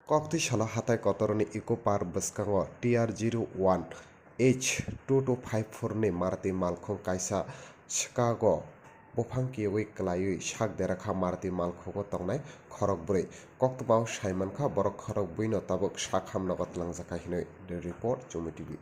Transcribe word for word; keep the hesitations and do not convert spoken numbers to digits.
Koktwi salo hatai kotorni Eco Park bwskango T R zero one H two two five four ni Maruti malkhung kaisa swkago buphang kiwi kwlaiwi sak derakha Maruti malkhungo tongnai khorokbrwi. Koktwmao saimankha borok khorokbrwino tabuk sakham nogo twlangjakha hinwi. The report, Chumi T V.